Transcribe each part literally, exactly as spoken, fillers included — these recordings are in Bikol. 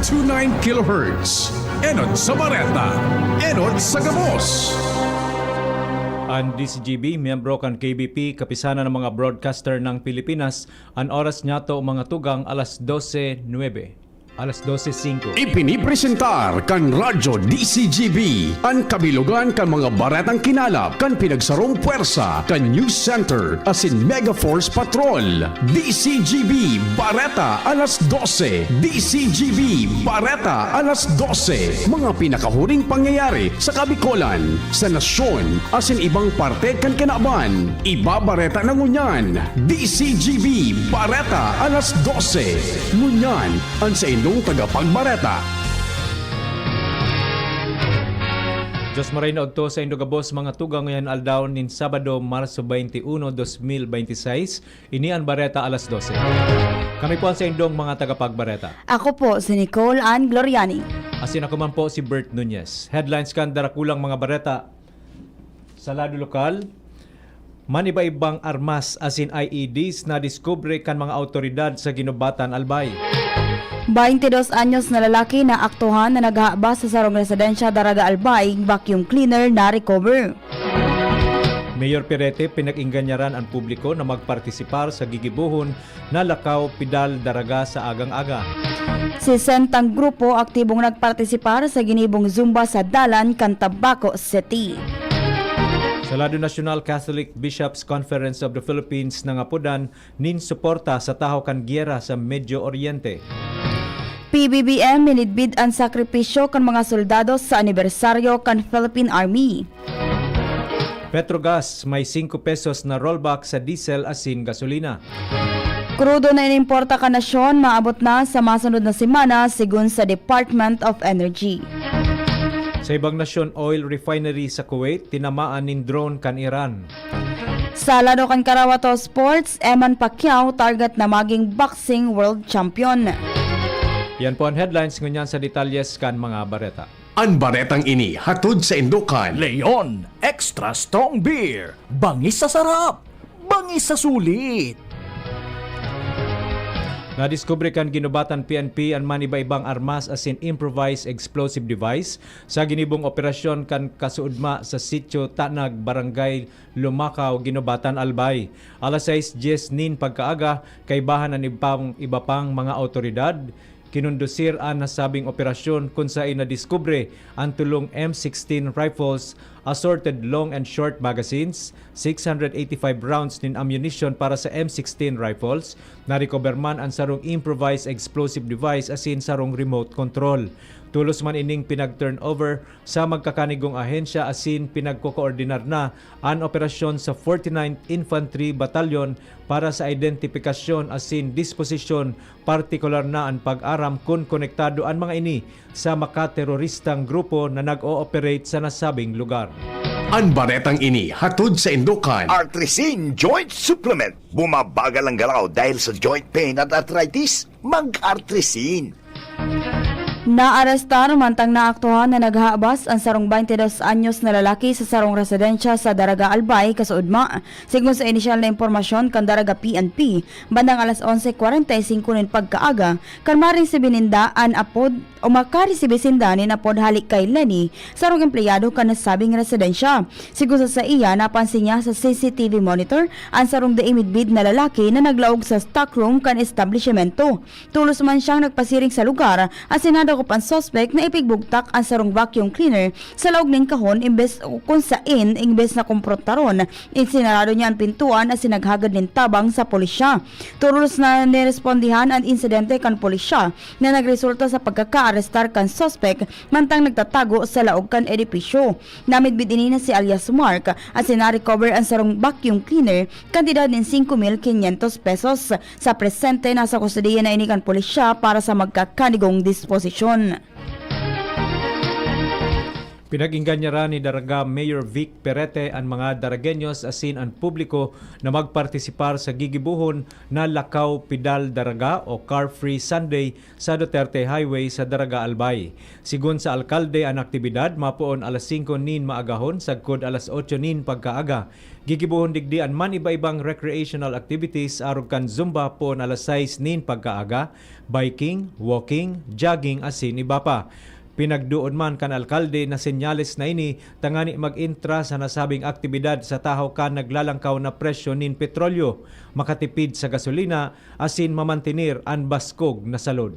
two nine kilohertz. Enot sa bareta, enot sa gabos. An D C G B, miyembro kan K B P, Kapisanan ng mga Broadcaster ng Pilipinas, an oras niyato, mga tugang, alas dose nuebe. Alas dose singko. Ipinipresentar kan Radyo D C G B an kabilugan kan mga baretang kinalap kan pinagsarong pwersa kan News Center asin Mega Force Patrol. D C G B Bareta alas dose. D C G B Bareta alas dose. Mga pinakahuring pangyayari sa Kabikolan, sa nasyon, asin ibang parte kan kinaban. Ibabareta na ngunyan. D C G B Bareta alas dose. Ngunyan, an saindong tagapagbareta. Diyos maray na udto sa indo gabos, mga tugang, ngayon aldaw nin Sabado, Marso twenty-one, dos mil bente seis. Ini an Bareta alas dose. Kami po an saindong mga tagapagbareta. Ako po si Nicole Ann Gloriani. Asin ako man po si Bert Nunez. Headlines kan darakulang mga bareta. Sa lado lokal, maniba-ibang armas asin I E Ds na diskubre kan mga awtoridad sa Guinobatan, Albay. Baintidos anyos na lalaki na aktuhan na naghahabas sa sarong residensya, Daraga, Albay, vacuum cleaner na recover. Mayor Perete, pinag-ingganyaran an publiko na magpartisipar sa gigibohon na Lakaw Pidal Daraga sa agang-aga. Sesentang grupo aktibong nagpartisipar sa ginibong Zumba sa dalan kan Tabaco City. Sa lado nasyonal, Catholic Bishops' Conference of the Philippines nangapodan nin suporta sa tahaw kan gyera sa Medio Oriente. P B B M, minidbid an sakripisyo kan mga soldados sa anibersaryo kan Philippine Army. Petrogas, may singko pesos na rollback sa diesel asin gasolina. Krudo na inimporta kan nasyon, maabot na sa masunod na semana, segun sa Department of Energy. Sa ibang nasyon, oil refinery sa Kuwait tinamaan nin drone kan Iran. Sa lado kan Karawato Sports, Eman Pacquiao target na maging boxing world champion. Yan po an headlines, ngunyan sa detalyes kan mga bareta. An baretang ini hatod saindo kan Leon Extra Strong Beer. Bangis sa sarap, bangis sa sulit. Nadiskubre kan Guinobatan P N P an maniba-ibang armas asin improvised explosive device sa ginibong operasyon kan Kasuudma sa Sitio Tanag, Barangay Lumakaw, Guinobatan, Albay. Alas sais dyes nin pagkaaga, kaibahan an ibang, iba pang mga awtoridad, kinondusir an nasabing operasyon, kun saen nadiskubre an tolong M sixteen rifles, assorted long and short magazines, six hundred eighty-five rounds nin ammunition para sa M sixteen rifles, narecover man an sarong improvised explosive device asin sarong remote control. Tolos man ining pinag-turnover sa magkakanigong ahensya asin pinagkokoordinar na an operasyon sa forty-ninth Infantry Battalion para sa identipikasyon asin disposisyon, partikular na an pag-aram kun konektado an mga ini sa makateroristang grupo na nag-ooperate sa nasabing lugar. An baretang ini hatod saindo kan Artrisin Joint Supplement. Bumabagal ang galaw dahil sa joint pain at arthritis? Mag-Artrisin. Naarestar mantang naaktuhan na naghahabas an sarong baintidos anyos na lalaki sa sarong residensya sa Daraga, Albay, Kasuudma. Segun sa inisyal na impormasyon kan Daraga P N P, bandang alas onse kwarenta y singko nin pagkaaga, kan maresibi ninda an apod o makaresibi sinda nin apod hale kay Lenny, sarong empleyado kan nasabing residensya. Segun sa saiya, napansin niya sa C C T V monitor an sarong dai midbid na lalaki na naglaog sa stockroom kan establisyemento. Tolos man siyang nagpasiring sa lugar, asin nadakop an suspek na ipigbugtak an sarong vacuum cleaner sa laog nin kahon, imbes kun saen, imbes na komprontaron, isinarado niya an pintuan asin naghagad nin tabang sa pulisya. Tolos na nirespondihan an insidente kan pulisya na nagresulta sa pagkakaarestar kan suspek mantang nagtatago sa laog kan edipisyo. Namidbid ini na si alias Mark, asin na-recover an sarong vacuum cleaner, kantidad nin singko mil kinyentos pesos. Sa presente, nasa kustodiya na ini kan pulisya para sa magkakanigong disposisyon. Pinag-ingganyaran ni Daraga Mayor Vic Perete an mga Daragueños asin an publiko na magpartisipar sa gigibohon na Lakaw Pedal Daraga o Car Free Sunday sa Duterte Highway sa Daraga, Albay. Sigon sa alkalde, an aktibidad mapoon alas singko nin maagahon sagkod alas otso nin pagkaaga. Gigibohon digdi an man iba-ibang recreational activities arog kan Zumba poon alas sais nin pagkaaga, biking, walking, jogging asin iba pa. Pinagduon man kan alkalde na senyales na ini tangani mag-entra sa nasabing aktibidad sa tahaw kan naglalangkaw na presyo nin petrolyo, makatipid sa gasolina asin mamantener an baskog na salud.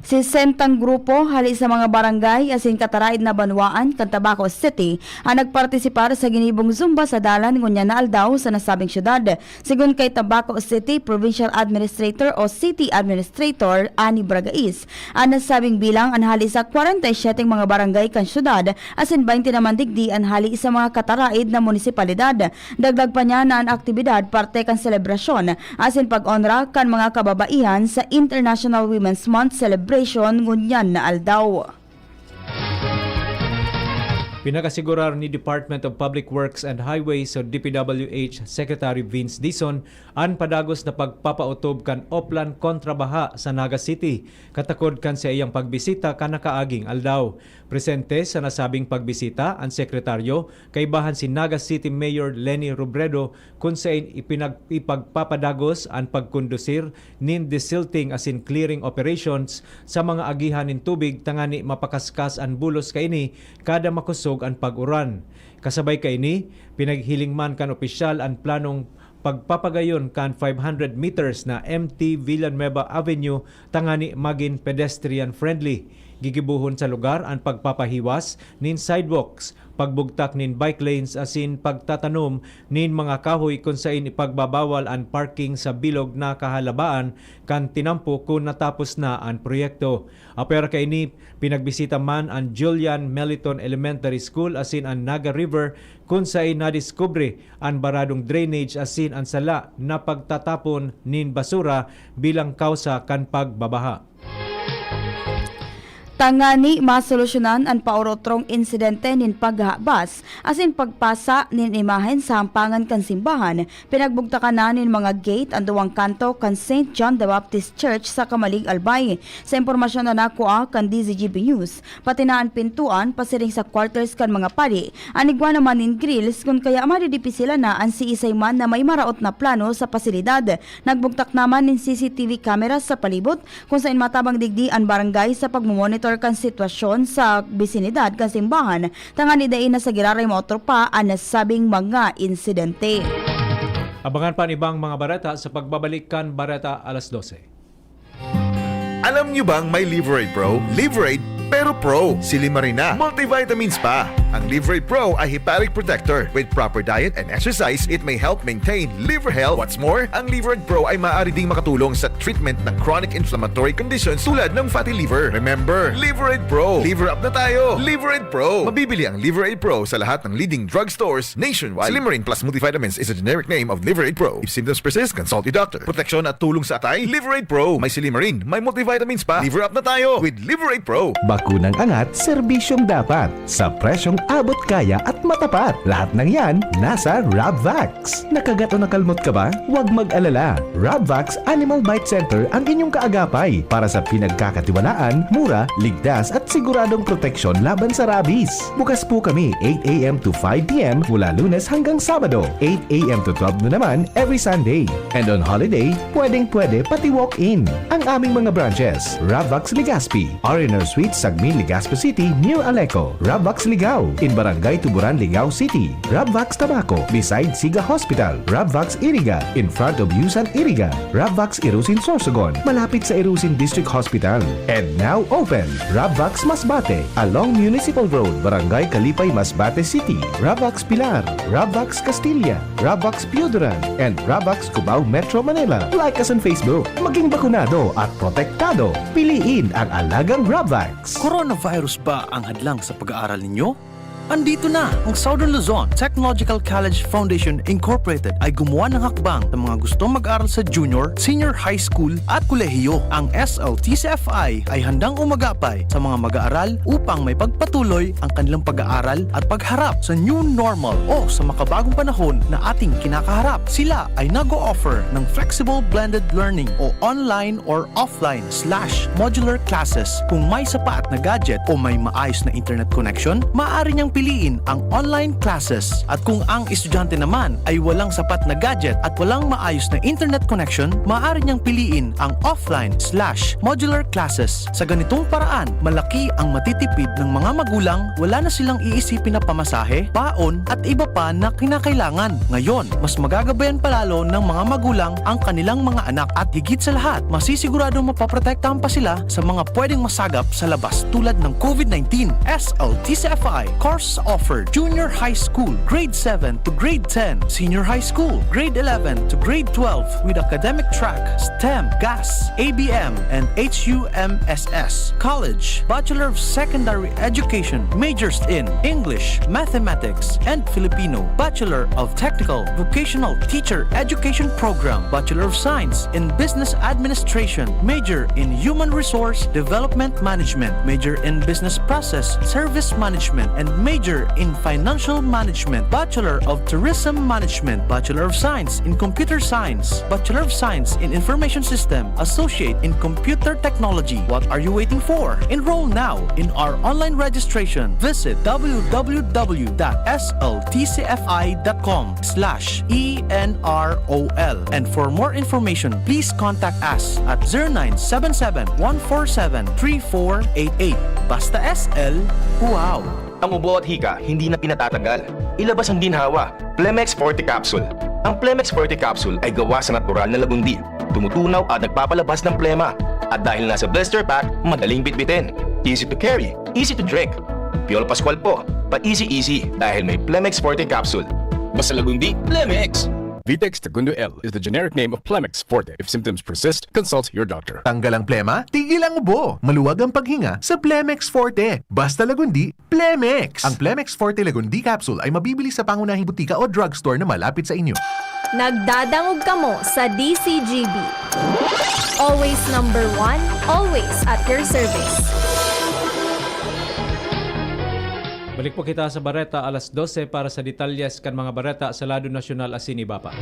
Sesentang grupo hali sa mga barangay asin kataraed na banwaan kan Tabaco City an nagpartisipar sa ginibong Zumba sa dalan ngunyan na aldaw sa nasabing syudad. Sigon kay Tabaco City Provincial Administrator o City Administrator Ani Bragais, an nasabing bilang an hali sa kwarenta y siyete mga barangay kan syudad asin baynte naman digdi an hali sa mga kataraed na munisipalidad. Dagdag pa niya na an aktibidad parte kan selebrasyon asin pag-onra kan mga kababaihan sa International Women's Month celebration ngunyan na aldaw. Pinakasigurar ni Department of Public Works and Highways o D P W H Secretary Vince Dizon an padagos na pagpapautob kan Oplan kontra baha sa Naga City, katakod kan saiyang pagbisita kan nakaaging aldaw. Presente sa nasabing pagbisita an sekretaryo, kaibahan si Naga City Mayor Leni Robredo, kun sain ipinag-, ipagpapadagos an pagkondusir nin desilting asin clearing operations sa mga agihan nin tubig tangani mapakaskas an bulos kaini kada makosog an pag-uran. Kasabay kaini, pinaghiling man kan opisyal an planong pagpapagayon kan five hundred meters na M T Villanueva Avenue tangani magin pedestrian-friendly. Gigibohon sa lugar an pagpapahiwas nin sidewalks, pagbugtak nin bike lanes asin pagtatanom nin mga kahoy kun sain ipagbabawal an parking sa bilog na kahalabaan kan tinampo kun natapos na an proyekto. Apwera kaini, pinagbisita man an Julian Meliton Elementary School asin an Naga River, kun sain nadiskubre an baradong drainage asin an sala na pagtatapon nin basura bilang kawsa kan pagbabaha. Tangani masolusyonan an paurotrong insidente nin paghahabas asin pagpasa nin imahen sa hampangan kan simbahan, pinagbugtakan na nin mga gate an duwang kanto kan Saint John the Baptist Church sa Camalig, Albay. Sa impormasyon na nakua kan D Z G B News, pati na an pintoan pasiring sa quarters kan mga padi, an igwa naman nin grills, kun kaya madidipisilan na an siisay man na may maraot na plano sa pasilidad. Nagbugtak naman nin C C T V camera sa palibot, kun sain matabang digdi an barangay sa pagmomonitor kan sitwasyon sa bisinidad kan simbahan, tangani dai na sa giraray maotro pa an nasabing mga insidente. Abangan pa an ibang mga bareta sa pagbabalik kan Bareta Alas Dose. Alam niyo bang may Liver Aid Pro? Liver Aid, pero Pro. Silimarin na. Multivitamins pa. Ang Liver Aid Pro ay hepatic protector. With proper diet and exercise, it may help maintain liver health. What's more, ang Liver Aid Pro ay maaari ding makatulong sa treatment ng chronic inflammatory conditions tulad ng fatty liver. Remember, Liver Aid Pro. Liver up na tayo. Liver Aid Pro. Mabibili ang Liver Aid Pro sa lahat ng leading drugstores nationwide. Silimarin Plus Multivitamins is a generic name of Liver Aid Pro. If symptoms persist, consult your doctor. Proteksyon at tulong sa atay, Liver Aid Pro. May silimarin, may multivitamins pa. Liver up na tayo with Liver Aid Pro. Bakunang angat, serbisyong dapat. Sa presyong abot kaya at matapat. Lahat ng yan, nasa Rabvax. Nakagat o nakalmot ka ba? Huwag mag-alala. Rabvax Animal Bite Center ang inyong kaagapay para sa pinagkakatiwalaan, mura, ligtas at siguradong proteksyon laban sa rabies. Bukas po kami eight a m to five p m mula Lunes hanggang Sabado, eight a m to twelve noon naman every Sunday. And on holiday, pwedeng-pwede pati walk-in. Ang aming mga branches, Rabvax Legazpi, R and R Suite, Sagmin, Legazpi City, near Aleco, Rabvax Ligao, in Barangay Tuburan, Ligao City, Rabvax Tabaco, beside Siga Hospital, Rabvax Iriga, in front of Yusan Iriga, Rabvax Irusin Sorsogon, malapit sa Irusin District Hospital. And now open, Rabvax Masbate, along Municipal Road, Barangay Kalipay, Masbate City, Rabvax Pilar, Rabvax Castilla, Rabvax Pioduran, and Rabvax Cubao, Metro Manila. Like us on Facebook. Maging bakunado at protektado. Piliin ang alagang Rabvax. Coronavirus ba ang hadlang sa pag-aaral ninyo? Andito na ang Southern Luzon Technological College Foundation Incorporated ay gumawa ng hakbang sa mga gustong mag-aral sa junior, senior high school at kolehiyo. Ang S L T C F I ay handang umagapay sa mga mag-aaral upang may pagpatuloy ang kanilang pag-aaral at pagharap sa new normal o sa makabagong panahon na ating kinakaharap. Sila ay nag-o-offer ng flexible blended learning o online or offline slash modular classes. Kung may sapat na gadget o may maayos na internet connection, maaari niyang piliin ang online classes. At kung ang estudyante naman ay walang sapat na gadget at walang maayos na internet connection, maaari niyang piliin ang offline slash modular classes. Sa ganitong paraan, malaki ang matitipid ng mga magulang, wala na silang iisipin na pamasahe, baon, at iba pa na kinakailangan. Ngayon, mas magagabayan pa lalo ng mga magulang ang kanilang mga anak at higit sa lahat, masisiguradong mapoprotektahan pa sila sa mga pwedeng masagap sa labas tulad ng COVID nineteen. S L T C F I course offer: Junior High School, Grade seven to Grade ten, Senior High School, Grade eleven to Grade twelve, with academic track, STEM, GAS, A B M, and H U M S S. College, Bachelor of Secondary Education, majors in English, Mathematics, and Filipino, Bachelor of Technical Vocational Teacher Education Program, Bachelor of Science in Business Administration, major in Human Resource Development Management, major in Business Process Service Management, and major in Financial Management, Bachelor of Tourism Management, Bachelor of Science in Computer Science, Bachelor of Science in Information System, Associate in Computer Technology. What are you waiting for? Enroll now in our online registration. Visit w w w dot s l t c f i dot com slash e n r o l. And for more information, please contact us at zero nine seven seven, one four seven, three four eight eight. Basta S L, wow! Ang ubo at hika hindi na pinatatagal. Ilabas ang ginhawa. Plemex Forte Capsule. Ang Plemex Forte Capsule ay gawa sa natural na lagundi. Tumutunaw at nagpapalabas ng plema. At dahil nasa blister pack, madaling bitbitin. Easy to carry, easy to drink. Piolo Pascual po, pa-easy-easy dahil may Plemex Forte Capsule. Basta lagundi, Plemex! Vitex Segundo L is the generic name of Plemex Forte. If symptoms persist, consult your doctor. Tanggal ang plema, tigil ang ubo. Maluwag ang paghinga sa Plemex Forte. Basta lagundi, Plemex! Ang Plemex Forte Lagundi Capsule ay mabibili sa pangunahing butika o drugstore na malapit sa inyo. Nagdadangog kamo sa D C G B. Always number one, always at your service. Balik po kita sa bareta alas dose para sa detalyes kan mga bareta sa lado nasyonal asin iba pa.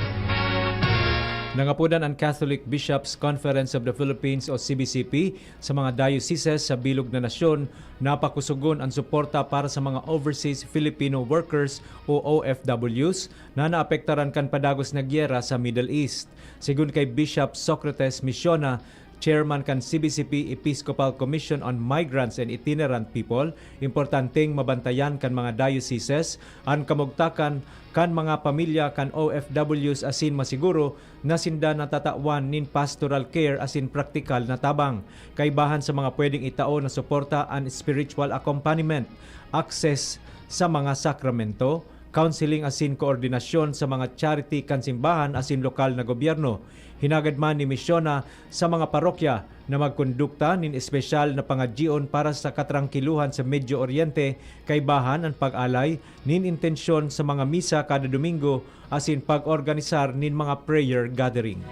Nangapodan an Catholic Bishops' Conference of the Philippines o C B C P sa mga dioceses sa bilog na nasyon na pakusogon an suporta para sa mga overseas Filipino workers o O F Ws na naapektaran kan padagos na gyera sa Middle East. Segun kay Bishop Socrates Misiona, chairman kan C B C P Episcopal Commission on Migrants and Itinerant People, importanteng mabantayan kan mga dioceses an kamugtakan kan mga pamilya kan O F Ws asin masiguro na sinda natatawan nin pastoral care asin praktikal na tabang. Kaibahan sa mga pwedeng itao na suporta an spiritual accompaniment, access sa mga sakramento, counseling asin koordinasyon sa mga charity kan simbahan asin lokal na gobyerno. Hinagad man ni Misiona sa mga parokya na magkondukta nin espesyal na pangadyion para sa katrangkiluhan sa Medio Oriente, kaibahan an pag-alay nin intensyon sa mga misa kada Domingo asin pag-organisar nin mga prayer gathering.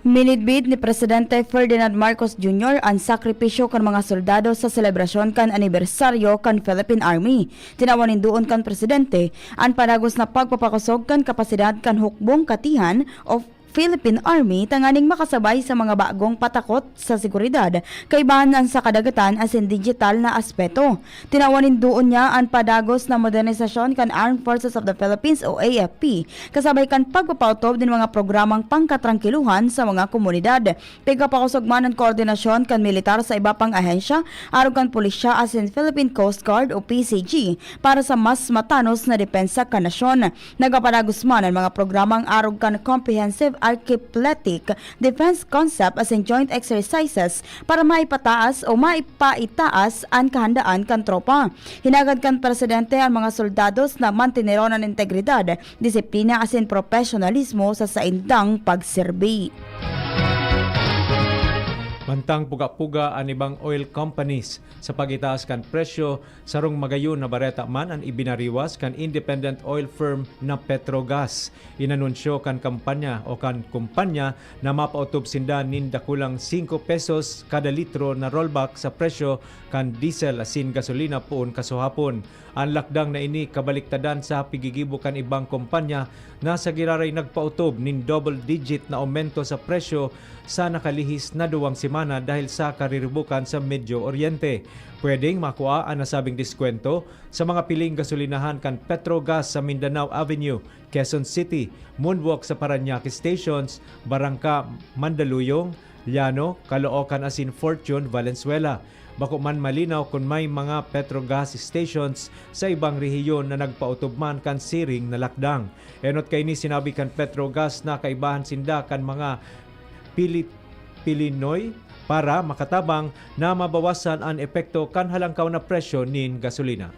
Minidbid ni Presidente Ferdinand Marcos Junior an sakripisyo kan mga soldado sa selebrasyon kan anibersaryo kan Philippine Army. Tinawan nin duon kan presidente an padagos na pagpapakosog kan kapasidad kan hukbong katihan o Philippine Army tanganing makasabay sa mga bagong patakot sa seguridad, kaibahan an sa kadagatan asin digital na aspeto. Tinawan nin duon niya an padagos na modernisasyon kan Armed Forces of the Philippines o A F P, kasabay kan pagpapaotob nin mga programang pangkatrangkiluhan sa mga komunidad. Pigkapakosog man an koordinasyon kan militar sa iba pang ahensya, arog kan pulisya asin Philippine Coast Guard o P C G para sa mas matanos na depensa kan nasyon. Nagapadagos man an mga programang arog kan Comprehensive Archipelagic Defense Concept asin joint exercises para maipataas o maipaitaas an kahandaan kan tropa. Hinagad kan presidente an mga soldados na manteneron an integridad, disiplina asin propesyonalismo sa saindang pagserbi. Mantang puga-puga an ibang oil companies sa pag-itaas kan presyo, sarong magayon na bareta man an ibinariwas kan independent oil firm na Petrogas. Inanunsyo kan kampanya o kan kumpanya na mapaotob sinda nin dakulang singko pesos kada litro na rollback sa presyo kan diesel asin gasolina poon kasuhapon. An lakdang na ini kabaliktadan sa pigigibo kan ibang kompanya na sa giraray nagpaotob nin double-digit na aumento sa presyo sa nakalihis na duwang semana dahil sa kariribukan sa Medio Oriente. Pwedeng makua an nasabing diskwento sa mga piling gasolinahan kan Petrogas sa Mindanao Avenue, Quezon City, Moonwalk sa Parañaque Stations, Barangka, Mandaluyong, Llano, Caloocan asin Fortune, Valenzuela. Bako man malinaw kun may mga Petrogas stations sa ibang rehiyon na nagpaotob man kan siring na lakdang. Enot kaini, sinabi kan Petrogas na kaibahan sinda kan mga pili-, pilinoy para makatabang na mabawasan an epekto kan halangkaw na presyo nin gasolina.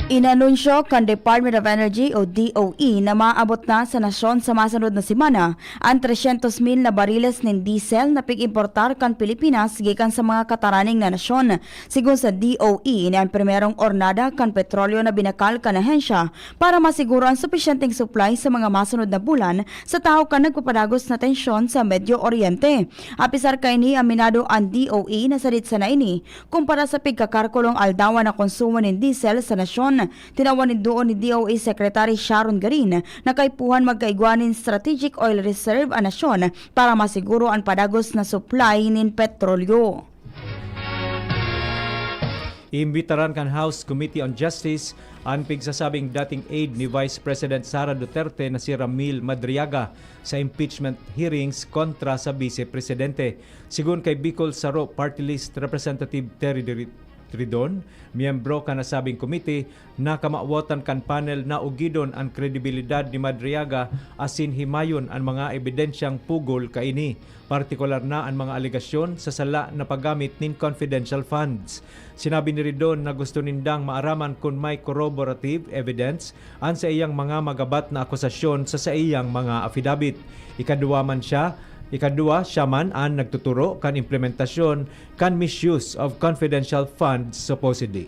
Inanunsyo kan Department of Energy o D O E na maabot na sa nasyon sa masunod na semana an tresyentos mil na bariles nin diesel na pig-importar kan Pilipinas gikan sa mga kataraning na nasyon. Sigon sa D O E, ini an primerong ornada kan petrolyo na binakal kan ahensya para masiguro an supisyenteng supply sa mga masunod na bulan sa tahaw kan nagpapadagos na tensyon sa Medio Oriente. Apisar kaini, aminado an D O E na sadit sana ini kumpara sa pigkakarkulong aldawan na konsumo nin diesel sa nasyon. Tinawan nin duon ni D O E Secretary Sharon Garin na kaipuhan magkaigwa nin strategic oil reserve an nasyon para masiguro an padagos na supply nin petrolyo. Iimbitaran kan House Committee on Justice an pigsasabing dating aide ni Vice President Sara Duterte na si Ramil Madriaga sa impeachment hearings kontra sa Vice Presidente. Sigon kay Bicol Saro Party List Representative Terry Diri-, Tridon, miyembro kan nasabing komite, na kamawotan kan panel na ugidon an kredibilidad ni Madriaga asin himayon an mga ebidensyang pugol kaini, partikular na an mga alegasyon sa sala na paggamit nin confidential funds. Sinabi ni Ridon na gusto nindang maaraman kun may corroborative evidence an saiyang mga magabat na akusasyon sa saiyang mga affidavit. Ikaduwa man siya, ikaduwa siya man an nagtuturo kan implementasyon kan misuse of confidential funds, supposedly.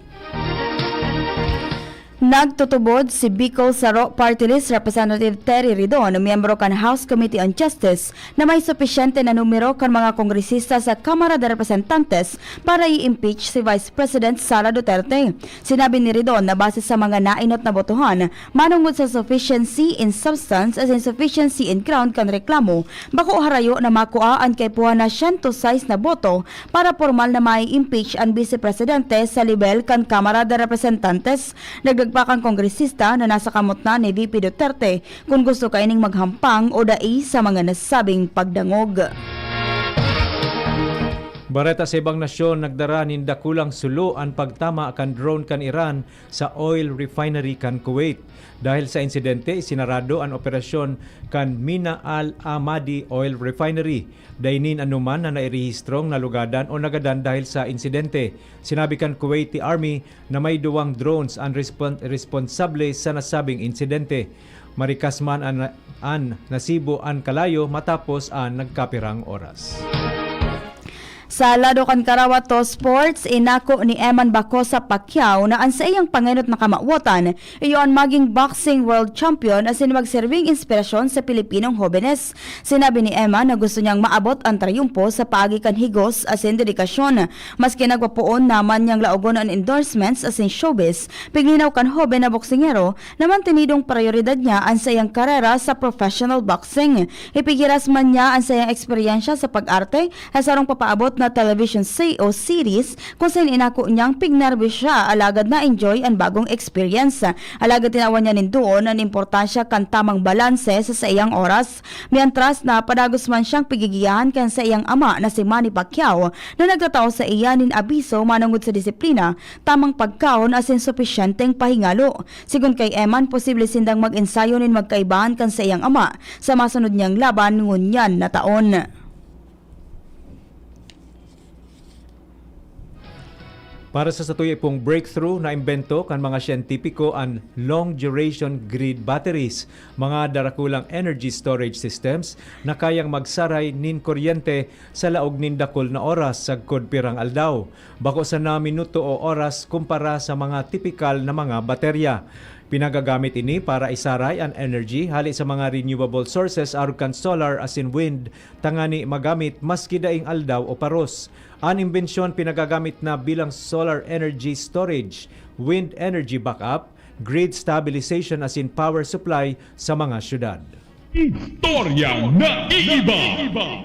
Nagtutubod si Bicol Saro Party List Representative Terry Ridon, miyembro kan House Committee on Justice, na may supisyente na numero kan mga kongresista sa Kamara de Representantes para i-impeach si Vice President Sara Duterte. Sinabi ni Ridon na base sa mga nainot na botohan, manongod sa sufficiency in substance asin sufficiency in ground kan reklamo, bako harayo na makua an kaipuhan na siyento sais na boto para pormal na mai-impeach an Bise Presidente sa lebel kan Kamara de Representantes. Dagdag pa kan kongresista na nasa kamot na ni V P Duterte kun gusto kaining maghampang o dai sa mga nasabing pagdangog. Bareta sa ibang nasyon, nagdara nin dakulang sulo an pagtama kan drone kan Iran sa oil refinery kan Kuwait. Dahil sa insidente, isinarado an operasyon kan Mina Al Ahmadi Oil Refinery. Dai nin anoman na nairehistrong nalugadan o nagadan dahil sa insidente. Sinabi kan Kuwaiti Army na may duwang drones an respon-, responsable sa nasabing insidente. Marikas man an, an nasibo an kalayo matapos an nagkapirang oras. Sa lado kan karawat to sports, inako ni Eman Bacosa Pacquiao na an saiyang pangenot na kamawotan iyo an magin boxing world champion asin magserbing inspirasyon sa Pilipinong hobenes. Sinabi ni Eman na gusto niyang maabot an triyumpo sa paagi kan higos asin dedikasyon. Maski nagpapoon na man niyang laogon an endorsements asin showbiz, piglinaw kan hoben na boksingero na mantinidong prayoridad niya an saiyang karera sa professional boxing. Ipigiras man niya an saiyang eksperyensya sa pag-arte sa sarong papaabot na television se-, o series, kun saen inako niyang pignerbyo siya, alagad na-enjoy an bagong experience. Alagad tinawan niya nin duon an importansya kan tamang balanse sa saiyang oras. Mientras na padagos man siyang pigigiyahan kan saiyang ama na si Manny Pacquiao, na nagtatao saiya nin abiso manongod sa disiplina, tamang pagkaon asin supisyenteng pahingalo. Sigon kay Eman, posible sindang mag-ensayo nin magkaibahan kan saiyang ama sa masunod niyang laban ngunyan na taon. Para sa satuya pong breakthrough, naimbento kan mga siyentipiko an long-duration grid batteries, mga darakulang energy storage systems na kayang magsaray nin kuryente sa laog nin dakul na oras sagkod pirang aldaw, bako sana minuto o oras kumpara sa mga tipikal na mga baterya. Pinagagamit ini para isaray an energy hali sa mga renewable sources arog kan solar asin wind, tangani magamit maski daing aldaw o paros. An imbensyon pinagagamit na bilang solar energy storage, wind energy backup, grid stabilization asin power supply sa mga syudad. Istoryang naiiba.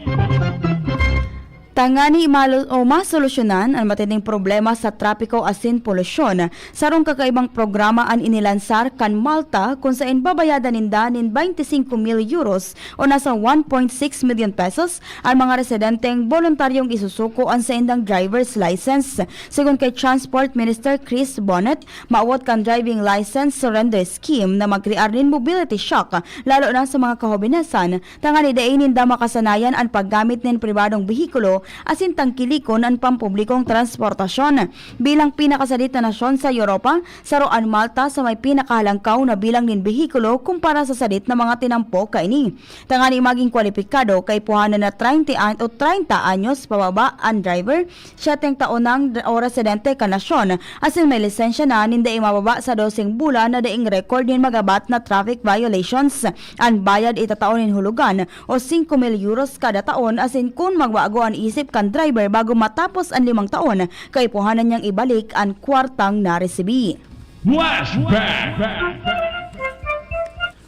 Tangani malo-, o masolusyonan an matinding problema sa trapiko asin polusyon, sarong kakaibang programa an inilansar kan Malta, kun saen babayadan ninda nin twenty-five mil euros o nasa one point six million pesos an mga residenteng boluntaryong isusuko an saindang driver's license. Segun kay Transport Minister Chris Bonnet, maawot kan driving license surrender scheme na magkrear nin mobility shock, lalo na sa mga kahobenesan, tangani dai ninda makasanayan an paggamit nin pribadong behikulo asin tangkilikon an pampublikong transportasyon. Bilang pinakasadit na nasyon sa Europa, saro an Malta sa may pinakahalangkaw na bilang nin behikulo kumpara sa sadit na mga tinampo kaini. Tangani magin kwalipikado, kaipuhan na treinta an-, o treinta anyos pababa an driver, siyete taon nang d-, o residente kan nasyon, asin may lisensya na nin dai mababa sa doseng bulan na daing record nin magabat na traffic violations. An bayad itatao nin hulugan o singko mil euros kada taon, asin kun magbago an isip kan driver bago matapos an limang taon, kaipuhan na niyang ibalik an kwartang naresibi. Flashback!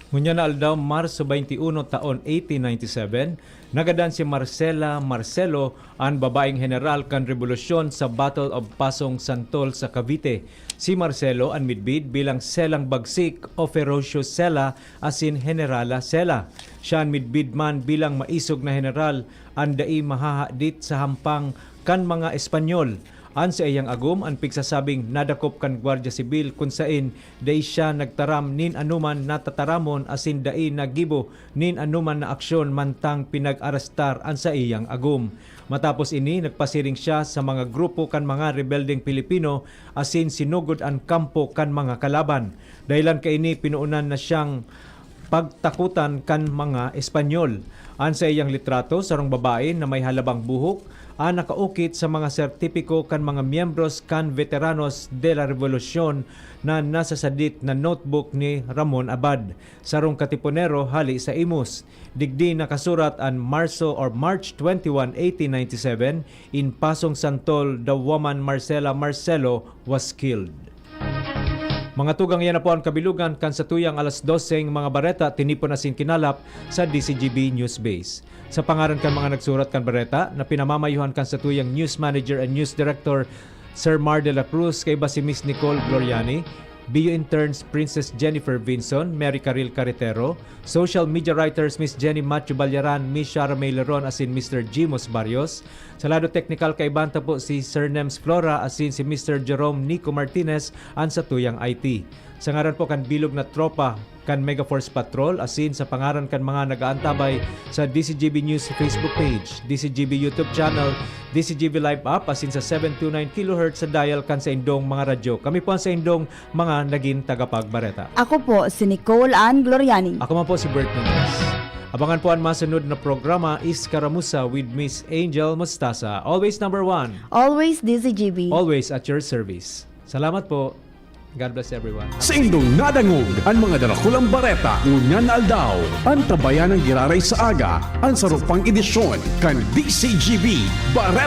Ngunyan na aldaw, Marso twenty-one, taon eighteen ninety-seven, nagadan si Marcela Marcelo, an babaeng heneral kan rebolusyon sa Battle of Pasong Santol sa Cavite. Si Marcelo an midbid bilang Selang Bagsik o Ferocious Sela asin Henerala Sela. Siya an midbid man bilang maisog na heneral, an dai mahahadit sa hampang kan mga Espanyol. An saiyang agom an pigsasabing nadakop kan Guardia Sibil, kun saen dai siya nagtaram nin anoman na tataramon asin dai naggibo nin anoman na aksyon mantang pinag-arestar an saiyang agom. Matapos ini, nagpasiring siya sa mga grupo kan mga rebeldeng Pilipino asin sinugod an kampo kan mga kalaban. Dahelan kaini, pinoonan na siyang pagtakotan kan mga Espanyol. An saiyang litrato, sarong babae na may halabang buhok, an nakaukit sa mga sertipiko kan mga miyembros kan Veteranos de la Revolucion na nasa sadit na notebook ni Ramon Abad, sarong katipunero hale sa Imus. Digdi nakasurat an Marso or March twenty-one, eighteen ninety-seven, in Pasong Santol, the woman Marcela Marcelo was killed. Mga tugang, yan na po an kabilugan kan satuyang alas doseng mga bareta, tinipon asin kinalap sa D C G B News Base. Sa pangaran kan mga nagsurat kan bareta, na pinamamayohan kan satuyang news manager and news director, Sir Mar de la Cruz, kaiba si Miss Nicole Gloriani, B U interns Princess Jennifer Vinson, Mary Caril Carretero, social media writers Miss Jenny Matthew Balyaran, Miss Shara May Leron, asin Mister Jimos Barrios. Sa lado teknikal, kaibahan ta po si Sir Nems Flora asin si Mister Jerome Nico Martinez, an satuyang I T. Sa ngaran po kan bilog na tropa kan Mega Force Patrol, asin sa pangaran kan mga nag-aantabay sa D C G B News Facebook page, D C G B YouTube channel, D C G B Live app, asin sa seven two nine kilohertz sa dial kan saindong mga radyo, kami po an saindong mga nagin tagapagbareta. Ako po si Nicole Ann Gloriani. Ako man po si Bert Nunez. Abangan po an masunod na programa, Iskaramuza with Miss Angel Mostasa. Always number one. Always D C G B. Always at your service. Salamat po. God bless everyone. Saindong nadangog an mga darakulang bareta ngunyan na aldaw. Antabayan an giraray sa aga, an saro pang edisyon kan D C G B Bareta.